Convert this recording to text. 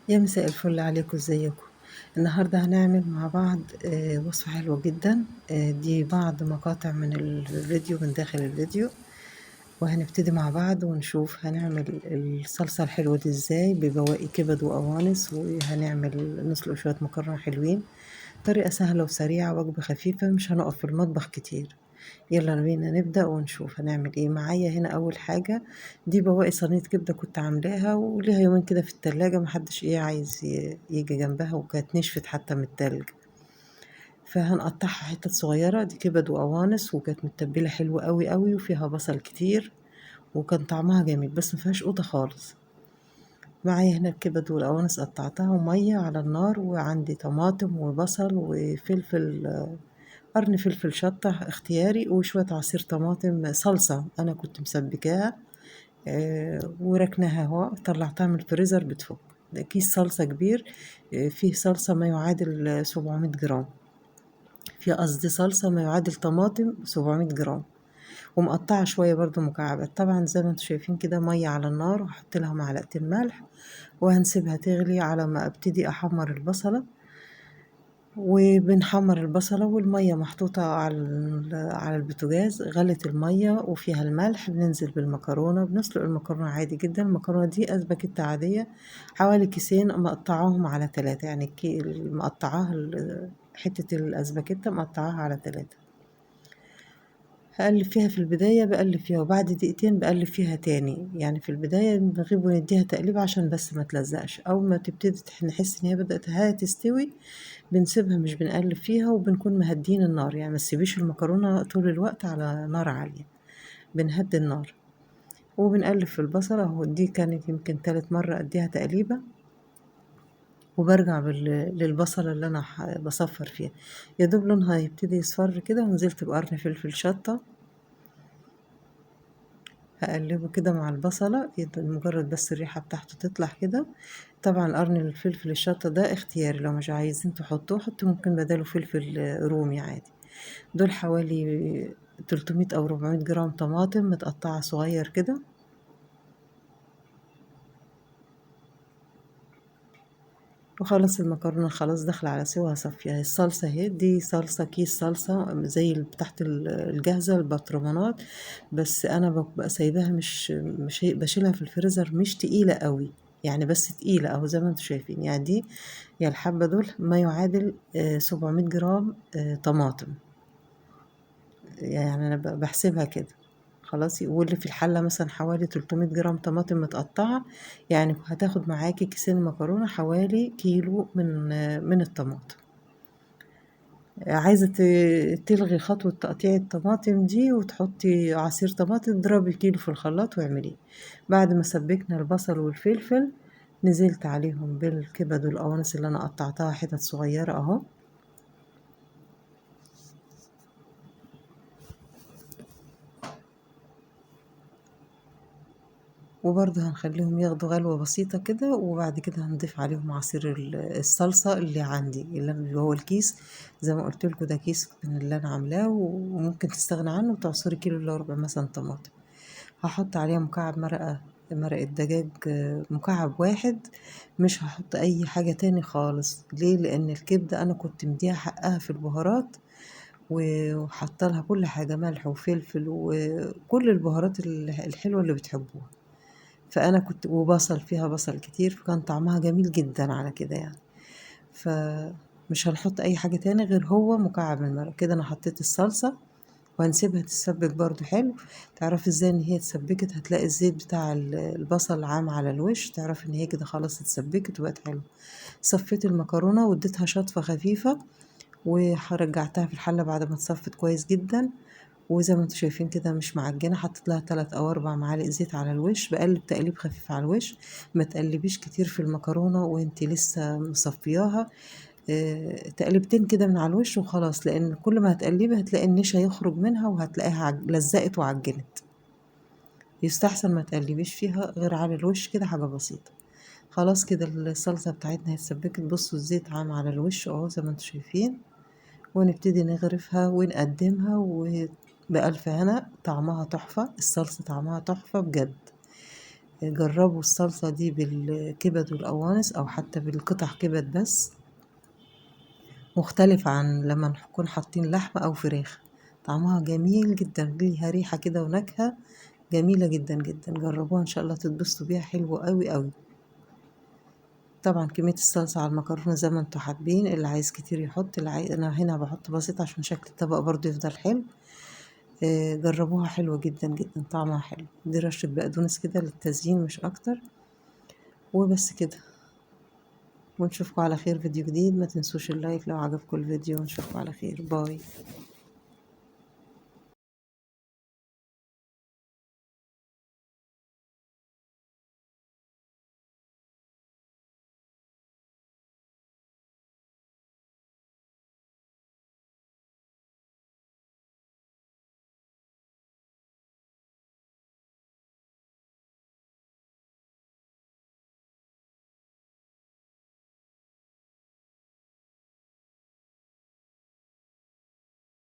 يا مساء الفل عليكم، ازيكم؟ النهارده هنعمل مع بعض وصفة حلوة جدا. دي بعض مقاطع من الفيديو، من داخل الفيديو، وهنبتدي مع بعض ونشوف هنعمل الصلصة الحلوة دي ازاي ببواقي كبد وقوانص، وهنعمل نسلق شوية مكرونة حلوين. طريقة سهلة وسريعة، وجبة خفيفة، مش هنقف في المطبخ كتير. يلا بينا نبدأ ونشوف هنعمل ايه. معايا هنا اول حاجة دي بواقي صينية كبدة كنت عاملاها وليها يومين كده في التلاجة، محدش عايز يجي جنبها، وكانت نشفت حتى من التلج، فهنقطعها حتت صغيرة. دي كبد وقوانص، وكانت متبلة حلوة قوي قوي، وفيها بصل كتير، وكان طعمها جميل، بس ما فيهاش قوطة خالص. معايا هنا الكبد والقوانص قطعتها، ومية على النار، وعندي طماطم وبصل وفلفل، قرن فلفل شطة اختياري، وشوية عصير طماطم صلصة أنا كنت مسبكاها، وركناها اهو، طلعتها من الفريزر بتفك. ده كيس صلصة كبير، فيه صلصة ما يعادل 700 جرام، فيه قصدي صلصة ما يعادل طماطم 700 جرام، ومقطعة شوية برضو مكعبات. طبعا زي ما انتم شايفين كده مية على النار، وهحط لها معلقتين ملح، وهنسيبها تغلي على ما ابتدي احمر البصلة. وبنحمر البصلة والمية محطوطة على البوتاجاز. غلت المية وفيها الملح، بننزل بالمكرونة، بنسلق المكرونة عادي جدا. المكرونة دي اسباجيتي عادية، حوالي كيسين مقطعاهم على 3، يعني مقطعاها حتة الاسباجيتي مقطعاها على 3. هقلب فيها في البداية، بقلب فيها، وبعد دقيقتين بقلب فيها تاني. يعني في البداية بنغيب ونديها تقليب عشان بس ما تلزقش. أول ما تبتدي نحس إن هي بدأت تستوي بنسيبها، مش بنقلب فيها، وبنكون مهدين النار، يعني ما تسيبيش المكرونة طول الوقت على نار عالية، بنهدي النار وبنقلب في البصلة اهو. دي كانت يمكن تالت مرة أديها تقليبة، وبرجع للبصلة اللي أنا بصفر فيها، يا دوب لونها يبتدي يصفر كده. ونزلت بقرن فلفل شطة، هقلبه كده مع البصلة، مجرد بس الريحة بتاعته تطلع كده. طبعا قرن الفلفل الشطة ده اختياري، لو مش عايزين تحطوه حطوا ممكن بداله فلفل رومي عادي. دول حوالي 300 أو 400 جرام طماطم متقطعة صغير كده. وخلاص المكرونة خلاص داخلة على سوا، هصفيها. الصلصة اهي، دي صلصة كيس صلصة زي اللي تحت الجاهزة البطرمانات، بس أنا ببقى سايباها، مش بشيلها في الفريزر، مش تقيلة قوي يعني، بس تقيلة اهو زي ما انتم شايفين. يعني دي يا الحبة دول ما يعادل 700 جرام طماطم، يعني أنا بحسبها كده خلاص. واللي في الحلة مثلا حوالي 300 جرام طماطم متقطعة، يعني هتاخد معاكي كيسين مكرونة حوالي كيلو من الطماطم. عايزة تلغي خطوة تقطيع الطماطم دي وتحطي عصير طماطم، اضربي كيلو في الخلاط واعمليه. بعد ما سبكنا البصل والفلفل نزلت عليهم بالكبد والقوانص اللي انا قطعتها حتت صغيرة اهو. وبرضه هنخليهم ياخدوا غلوة بسيطة كده، وبعد كده هنضيف عليهم عصير الصلصة اللي عندي، اللي هو الكيس زي ما قلت لكم، ده كيس من اللي انا عاملاه، وممكن تستغنى عنه وتعصري كيلو الا ربع مثلا طماطم. هحط عليها مكعب مرقة دجاج، مكعب واحد، مش هحط اي حاجة تاني خالص. ليه؟ لان الكبدة انا كنت مديها حقها في البهارات، وحاطه لها كل حاجة، ملح وفلفل وكل البهارات الحلوة اللي بتحبوها، فأنا كنت وبصل فيها بصل كتير، فكان طعمها جميل جدا على كده يعني. فمش هنحط أي حاجة تاني غير هو مكعب المرق كده. أنا حطيت الصلصة وهنسيبها تتسبك برضو حلو. تعرفي ازاي ان هي اتسبكت؟ هتلاقي الزيت بتاع البصل عام على الوش، تعرفي ان هي كده خلاص اتسبكت وبقت حلوة. صفيت المكرونة واديتها شطفة خفيفة، ورجعتها في الحلة بعد ما اتصفت كويس جدا. وزي ما انتم شايفين كده مش معجنة، حطيت لها 3 او 4 معالق زيت على الوش، بقلب تقليب خفيف على الوش. ما تقلبيش كتير في المكرونة وانت لسه مصفياها، تقلبتين كده من على الوش وخلاص، لان كل ما هتقلبي هتلاقي النشا يخرج منها وهتلاقيها لزقت وعجنت. يستحسن ما تقلبيش فيها غير على الوش كده حاجة بسيطة. خلاص كده الصلصة بتاعتنا اتسبكت، بصوا الزيت عام على الوش اهو زي ما انتم شايفين. ونبتدي نغرفها ونقدمها وبألف هنا. طعمها تحفة، الصلصة طعمها تحفة بجد. جربوا الصلصة دي بالكبد والقوانص أو حتى بالقطع كبد بس، مختلف عن لما نكون حاطين لحمة أو فراخ. طعمها جميل جدا، ليها ريحة كده ونكهة جميلة جدا جدا. جربوها إن شاء الله تتبسطوا بيها، حلوة قوي قوي. طبعا كمية الصلصة على المكرونة زي ما انتوا حابين، اللي عايز كتير يحط، اللي عايز، أنا هنا بحط بسيط عشان شكل الطبق برضو يفضل حلو. جربوها حلوة جدا جدا، طعمها حلو. دي رشة بقدونس كده للتزيين مش أكتر، وبس كده. ونشوفكم على خير فيديو جديد. ما تنسوش ال like لو عجبكم الفيديو، ونشوفكم على خير. bye.